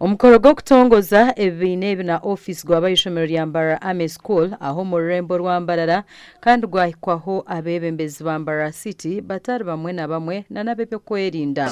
Omukoro gw'okutongoza ebibiina ebi na ofiisi gwaba aha ishomero rya Mbarara Army School aha omu rurembo rwa Mbarara kandi gwahikwaho abeebembezi ba Mbarara City batari bamwe na bamwe na n'ab'eby'okwerinda.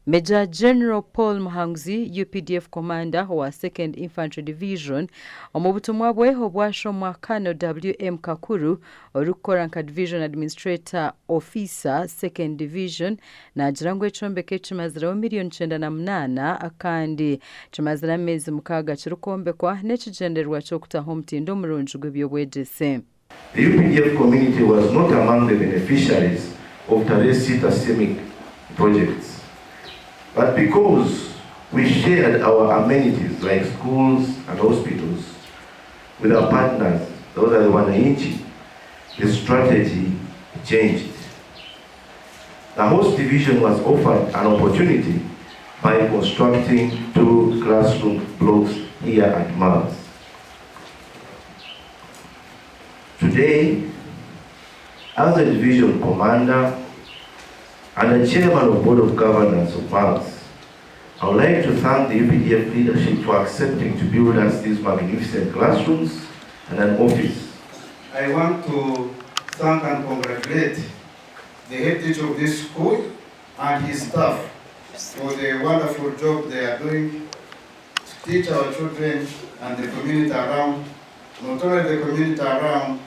Major General Paul Muhanguzi, UPDF Commander owa Second Infantry Division, omu butumwa bwe obwashomwa Colonel WM Kakuru orikukora nka Division Administrator Officer Second Division naagira ngu ekyombeko eki kimazireho miriyoni 98 kandi kimazire ameezi mukaaga kirikwombekwa n'ekigyendererwa ky'okutaho omutindo murungi gw'eby'obwegyese. The UPDF community was not among the beneficiaries of Tarehe Sita CIMIC projects but because we shared our amenities like schools and hospitals with our partners, those are the wananchi, the strategy changed. The host division was offered an opportunity by constructing two classroom blocks here at MALS. Today, as a division commander and the chairman of Board of Governors of MALS, I would like to thank the UPDF leadership for accepting to build us these magnificent classrooms and an office. I want to thank and congratulate the head teacher of this school and his staff for the wonderful job they are doing to teach our children and the community around, not only the community around,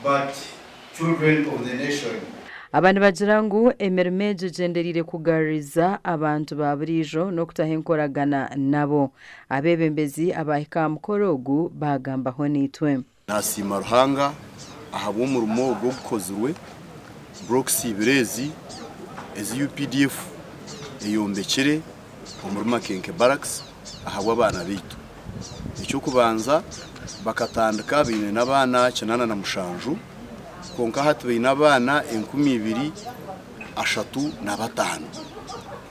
but children of the nation. Aba nibagira ngu emirimo egi egyendereire kugaruriza abantu ba buriijo n'okutaho enkoragana nabo. Abeebembezi abaahika aha mukoro ogu baagambaho naitwe. Nasiima Ruhanga ahabw'omurimo ogu ogukozirwe, blocks ibiri ezi ezi UPDF eyombekire omuri Makenke Barracks ahabw'abaana baitu. Eky'okubanza bakatandika baine n'abaana 87 kwonka hati baine abaana 2035.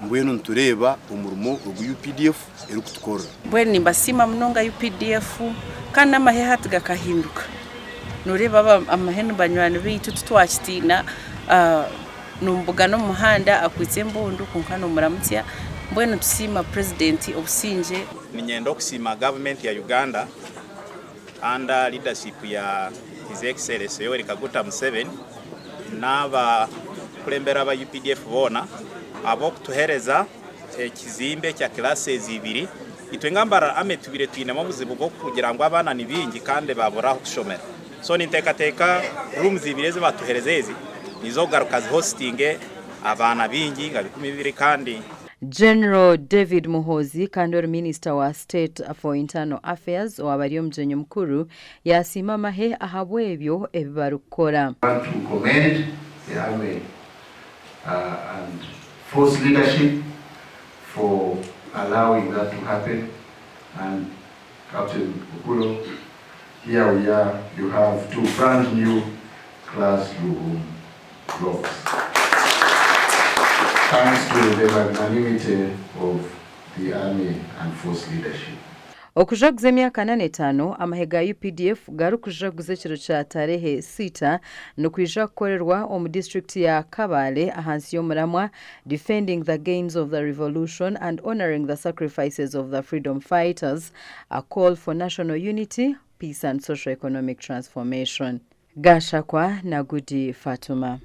Mbwenu nitureeba omurimo ogu UPDF erikutukorera. Mbwenu nimbasiima munonga UPDF kandi n'amahe hati gakahinduka. Nooreeba amahe ni banywani baitu titwakitiina. Nomubugana omu muhanda akwaitse embundu kwonka nomuramutsya. Mbwenu nitusiima Purezidenti obusingye. Niinyenda okusiima gavumenti ya Uganda under leadership ya His Excellency Yoweri Kaguta Museveni n'abakurembera aba UPDF boona ahabw'okutuheereza ekizimbe kya classes ibiri. Itwe nka Mbarara Army tubaire twinemu obuzibu bw'okugira ngu abaana ni baingi kandi babura ah'okushomera. So ninteekateeka rooms ibiri ezi batuheereza ezi niiza kugaruka zi hostinge abaana baingi nka 2000 kandi General David Muhoozi kandi ori Minisita wa State for Internal Affairs owaaba ari omugyenyi mukuru yaasiima amahe ahabw'ebyo ebi barikukora. I want to commend the army and force leadership for allowing that to happen and Captain Okullo here we are you have two brand new classroom blocks thanks to the magnanimity of the army and force leadership. Okujaguza emyaka ana n'etaano amahe ga UPDF garikujaguza ekiro kya tarehe sita nikwija kukorerwa omu disiturikiti ya Kabale ahansi y'omuramwa Defending the Gains of the Revolution and Honouring the Sacrifices of the Freedom Fighters, A Call for National Unity, Peace and Socio-Economic Transformation. Gashakwa na Gudi Fatuma.